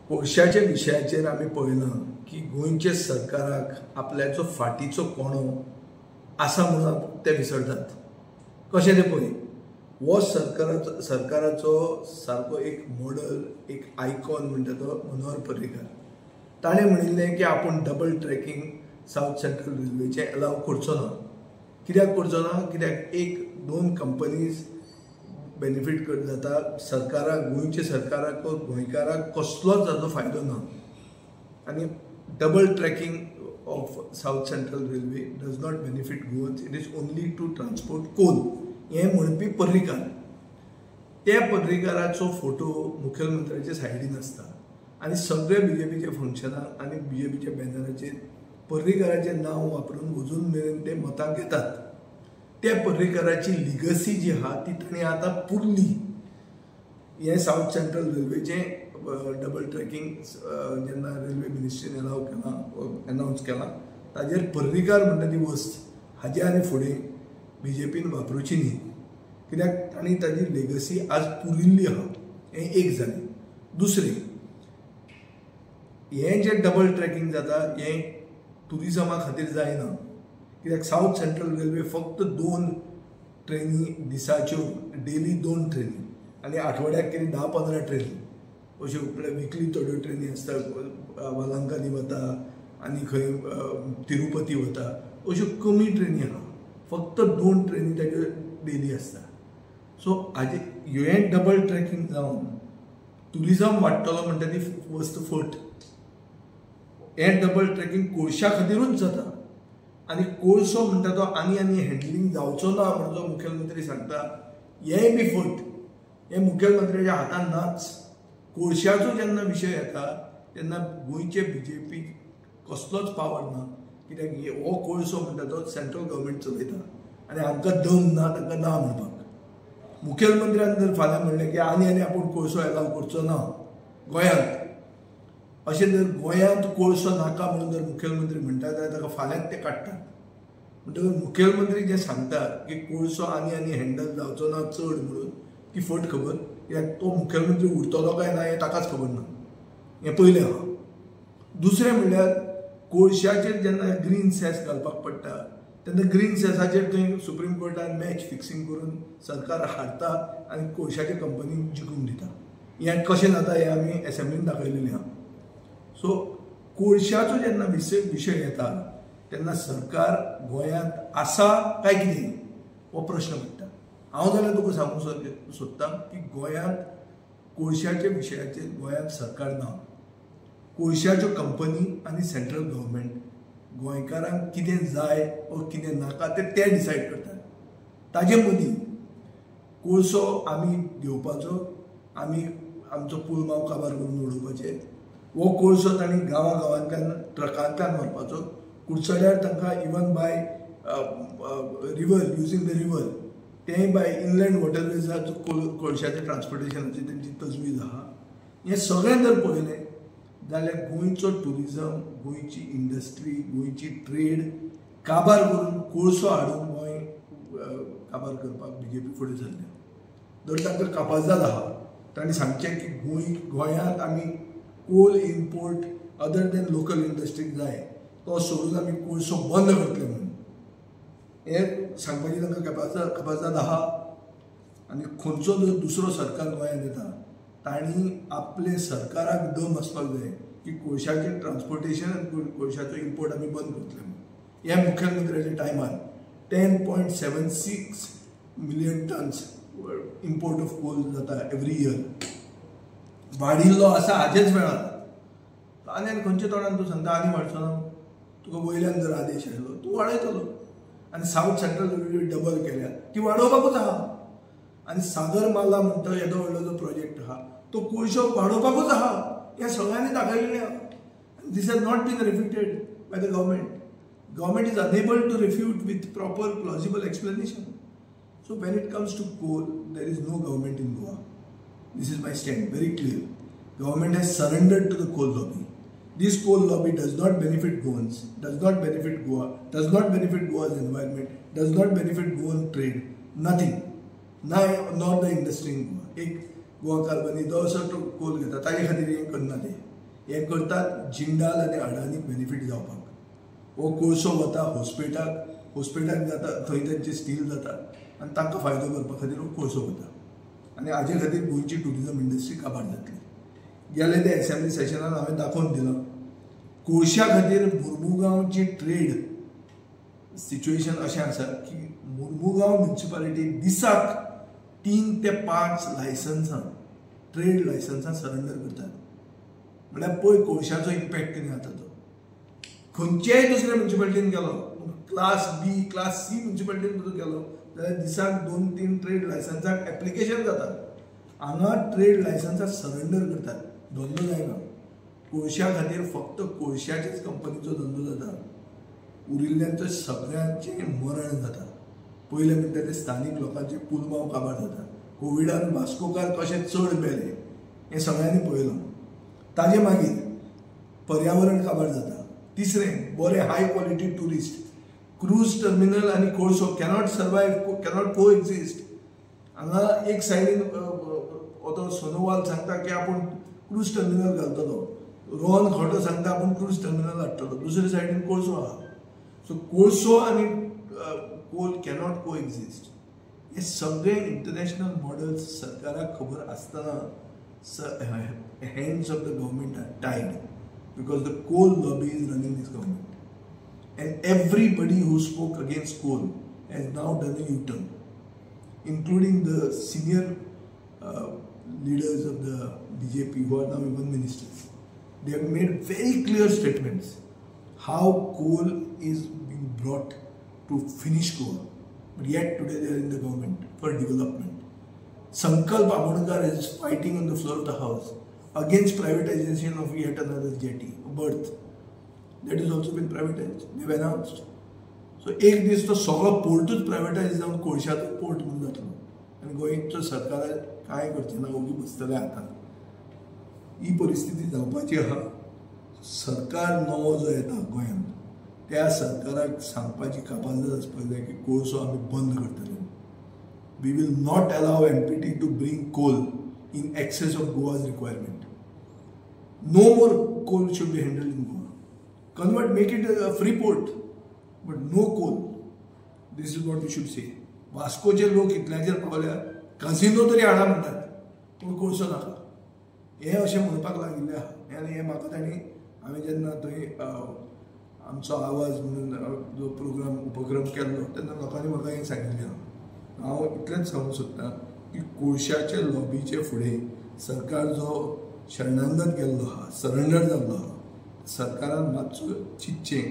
कोळशाच्या विशयाचेर आमी पळयलां की गोंयच्या सरकाराक आपल्याचो फाटीचो कोणो आसा म्हणून ते विसरतात. कशें तें पळय, हो सरकाराचो सारको एक मॉडल, एक आयकॉन म्हणटा तो मनोहर पर्रीकार. ताणें म्हणिल्लें की आपूण डबल ट्रॅकिंग सावथ सेंट्रल रेल्वेचें अलाव करचो ना. कित्याक करचो ना? कित्याक एक दोन कंपनीज बेनिफीट जाता सरकाराक, गोंयच्या सरकाराक, गोंयकाराक कसलोच ताजो फायदो ना. आनी double tracking of South Central Railway does not benefit Goans, it is only to transport coal, हें म्हणपी पर्रीकार. त्या पर्रीकाराचो फोटो मुखेलमंत्र्याच्या सायडीन आसता आनी सगळे बीजेपीच्या फंक्शनाक आनी बीजेपीच्या बॅनराचेर पर्रीकाराचें नांव वापरून अजून मेरेन ते मतां घेतात. त्या पर्रीकाराची लिगसी जी आहा ती तांणी आतां पुरली. हें सावथ सेंट्रल रेल्वेचें डबल ट्रॅकिंग जेन्ना रेल्वे मिनिस्ट्रीन अलाव केलां, अनावन्स केलां, ताजेर पर्रीकार म्हणटा ती वस्त हाजे आनी फुडें बीजेपीन वापरुची न्ही, कित्याक तांणी ताजी लेगसी आज पुरिल्ली आहा. हें एक जालें. दुसरें, हें जें डबल ट्रॅकिंग जाता हें ट्युरिजमा खातीर जायना, कित्याक सावथ सेंट्रल रेल्वे फक्त 2 ट्रेनी दिसाच्यो, डेली 2 ट्रेनी आनी आठवड्याक कितें 10-15 ट्रेनी अश्यो, विकली थोड्यो ट्रेनी आसता, वलांकानी वता आनी खंय तिरुपती वता, अश्यो कमी ट्रेनी आहा. फक्त 2 ट्रेनी ताज्यो डेली आसता. सो हाजे हें डबल ट्रॅकिंग जावन ट्युरिजम वाडटलो म्हणटा ती वस्त फट. हें डबल ट्रॅकिंग कोळशा खातीरूच जाता आनी कोळसो म्हणटा तो आनी आनी हँडलिंग जावचो ना म्हणून जो मुखेलमंत्री सांगता हेंय बी फट. हें मुखेलमंत्र्याच्या हातान नाच. कोळशाचो जेन्ना विशय येता तेन्ना गोंयचे बीजेपी कसलोच पावर ना, कित्याक हो कोळसो म्हणटा तो सेंट्रल गव्हर्मेंट चलयता आनी आमकां दम ना तांकां ना म्हणपाक. मुखेलमंत्र्यान जर फाल्यां म्हणलें की आनी आनी आपूण कोळसो एलाव करचो ना गोंयांत, अशें जर गोंयांत कोळसो नाका म्हणून जर मुखेलमंत्री म्हणटा जाल्यार ताका फाल्यांच ते काडटात. म्हणटकच मुखेलमंत्री जें सांगता की कोळसो आनी आनी हँडल जावचो ना चड म्हणून, ती फट खबर. कित्याक तो मुखेलमंत्री उरतलो काय ना हें ताकाच खबर ना, हें पयलें आहा. दुसरें म्हणल्यार कोळशाचेर जेन्ना ग्रीन सेस घालपाक पडटा तेन्ना ग्रीन सेसाचेर थंय सुप्रीम कोर्टान मॅच फिक्सिंग करून सरकार हारता आनी कोळशाच्या कंपनीक जिखून दिता. हें कशें जाता हें आमी एसेंब्लीन दाखयलेलें आहा. सो कोळशाचो जेन्ना विशय येता तेन्ना सरकार गोंयांत आसा काय कितें हो प्रश्न पडटा. हांव जाल्यार तुका सांगूंक सोदतां की गोंयांत कोळशाच्या विशयाचेर गोंयांत सरकार ना. कोळशाच्यो कंपनी आनी सेंट्रल गव्हर्मेंट गोंयकारांक कितें जाय वा कितें नाका ते ते डिसायड करतात. ताजे मदीं कोळसो आमी घेवपाचो, आमी आमचो पुलमाव काबार करून उडोवपाचे, हो कोळसो तांणी गांवा गांवांतल्यान ट्रकांतल्यान व्हरपाचो. कुडचड्यार तांकां even by river, using the river, तेंय बाय इनलँड वॉटरवेजाचो कोळशाचें ट्रान्सपोर्टेशनाची तेंची तजवीज आहा. हें सगळें जर पळयलें जाल्यार गोंयचो ट्युरिजम, गोंयची इंडस्ट्री, गोंयची ट्रेड काबार करून कोळसो हाडून गोंय काबार करपाक बीजेपी फुडें सरल्या. जर तांकां कापाजाद आहा तांणी सांगचें की गोंयांत आमी coal import other than local इंडस्ट्रीक जाय तो सोडून आमी कोळसो बंद करतले म्हणून हें सांगपाची तांकां कापाजाद आहा. आनी खंयचो जर दुसरो सरकार गोंयांत येता तांणी आपले सरकाराक दम आसपाक जाय की कोळशाचें ट्रान्सपोर्टेशन आनी कोळशाचो इम्पोर्ट आमी बंद करतले म्हणून. ह्या मुखेलमंत्र्याच्या टायमार 10.76 million tons import of coal जाता एवरी इयर, वाडिल्लो आसा हाजेच वेळार. आनी आनी खंयच्या तोंडान तूं सांगता आनी वाडचो ना? तुका वयल्यान जर आदेश आयलो तूं वाडयतलो. आनी सावथ सेंट्रल रेल्वे डबल केल्या ती वाडोवपाकूच आहा. आनी सागरमाला म्हणटा येदो व्हडलो जो प्रोजेक्ट आहा तो कोळसो वाडोवपाकूच आहा. हें सगळ्यांनी दाखयलेलें आहा. This has not been refuted by the government. Government is unable to refute with proper plausible explanation. So when it comes to coal, there is no government in Goa. This is my stand, very clear. Government has surrendered to the coal lobby. This coal lobby does not benefit Goans, does not benefit Goa, does not benefit Goa's environment, does not benefit Goan trade, nothing. Nor the industry in Goa. एक गोवा कार्बनी दो असो कोल घेता ताजे खातीर हें करना ते. हें करतात जिंदाल आनी अडानीक बेनिफीट जावपाक. हो कोळसो वता हॉस्पिटलाक, हॉस्पिटलाक जाता थंय तांचे स्टील जाता आनी तांकां फायदो करपा खातीर हो कोळसो वता आनी हाजे खातीर गोंयची ट्युरिजम इंडस्ट्री काबार जातली. गेले ते एसेंब्ली सेशनान हांवें दाखोवन दिलां कोळश्या खातीर मुर्मुगांवची ट्रेड सिच्युएशन अशें आसा की मुर्मुगांव म्युनिसिपालिटी दिसाक 3 ते 5 लायसन्सां, ट्रेड लायसन्सां सरेंडर करतात. म्हळ्यार पळय कोळशाचो इम्पॅक्ट कितें जाता तो. खंयच्याय दुसऱ्या म्युनिसिपालिटीन गेलो, क्लास बी क्लास सी म्युनिसिपालिटीन सुद्दां गेलो जाल्यार दिसाक 2-3 ट्रेड लायसन्साक एप्लिकेशन जाता. हांगा ट्रेड लायसन्सां सरेंडर करतात, धंदो जायना. कोळश्या खातीर फक्त कोळश्याचेच कंपनीचो धंदो जाता, उरिल्ल्यांचो सगळ्यांचें मरण जाता. पयलें म्हणटा ते स्थानीक लोकांचे पुलमांव काबार जाता. कोविडान वास्कोकार कशें चड मेले हें सगळ्यांनी पळयलां. ताजे मागीर पर्यावरण काबार जाता. तिसरें, बरें high quality tourist, cruise terminal आनी कोळसो कॅनॉट सर्वायव, कॅनॉट को एक्झिस्ट. हांगा एक सायडीन तो सोनोवाल सांगता की आपूण क्रूज टर्मिनल घालतलो, रोहन खोटो सांगता आपूण क्रूज टर्मिनल हाडटलो, दुसरे सायडीन कोळसो आहा. सो कोळसो आनी कोल कॅनॉट को एक्झिस्ट. हे सगळे इंटरनॅशनल मॉडल्स सरकाराक खबर आसतना hands of the government are tied because the coal lobby is running this government. And everybody who spoke against coal has now done a U-turn, including the senior leaders of the BJP who are now even ministers. They have made very clear statements how coal is being brought to finish Goa, but yet today they are in the government for development. Sankalp Amonkar is fighting on the floor of the house against privatization of yet another jetty, berth. That has also been privatized. They have announced. So एक दीस तो सगळो पोर्टूच प्रायवेटायज जावन कोळशाचो port म्हणून जातलो आनी गोंयचो सरकार कांय करचें ना, ओगी बसतले हातान. ही परिस्थिती जावपाची आहा. सरकार नवो जो येता गोंयांत त्या सरकाराक सांगपाची कापाजदाद आसपाक जाय की कोळसो आमी बंद करतले. We will not allow MPT to bring coal in excess of Goa's requirement. No more coal should be handled in Goa. Convert, make it a free port, but no coal. This is what we should say. वास्कोचे लोक इतल्याचेर पावल्या, कासिनो तरी हाडा म्हणटात, पूण कोळसो नाका हें अशें म्हणपाक लागिल्लें आहा. आनी हें म्हाका तांणी, हांवें जेन्ना थंय आमचो आवाज म्हणून जो प्रोग्राम उपक्रम केल्लो तेन्ना लोकांनी म्हाका हें सांगिल्लें आहा. हांव इतलेंच सांगूंक सोदतां की कोळशाचे लॉबीचे फुडें सरकार जो शरणांगत गेल्लो आहा, सरेंडर जाल्लो आहा, सरकारान मातसो चिंतचें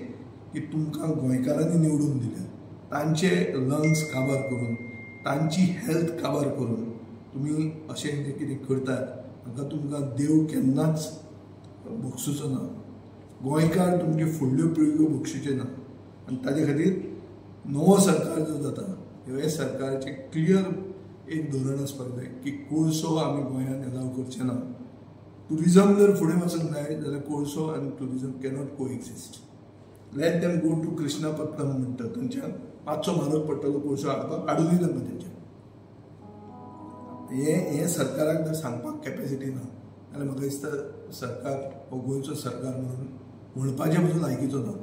की तुमकां गोंयकारांनी निवडून दिल्या, तांचे लंग्स काबार करून, तांची हेल्थ काबार करून तुमी अशें जें कितें करतात हाका तुमकां देव केन्नाच बक्षुचो ना. गोंयकार तुमच्यो फुडल्यो पिळग्यो बक्षुचे ना. आनी ताजे खातीर नवो सरकार जो जाता हे सरकाराचें क्लियर एक धोरण आसपाक जाय की कोळसो आमी गोंयांत एलाव करचे ना. ट्युरिजम जर फुडें वचूंक जाय जाल्यार कोळसो आनी tourism cannot coexist. Let them go to Krishnapatnam म्हणटा, थंयच्यान मातसो म्हारग पडटलो कोळसो हाडपाक, हाडुनूय तांकां थंयच्यान. हें सरकाराक जर सांगपाक कॅपेसिटी ना जाल्यार म्हाका दिसता सरकार हो गोंयचो सरकार म्हणून म्हणपाचें पसून लायकीचो ना.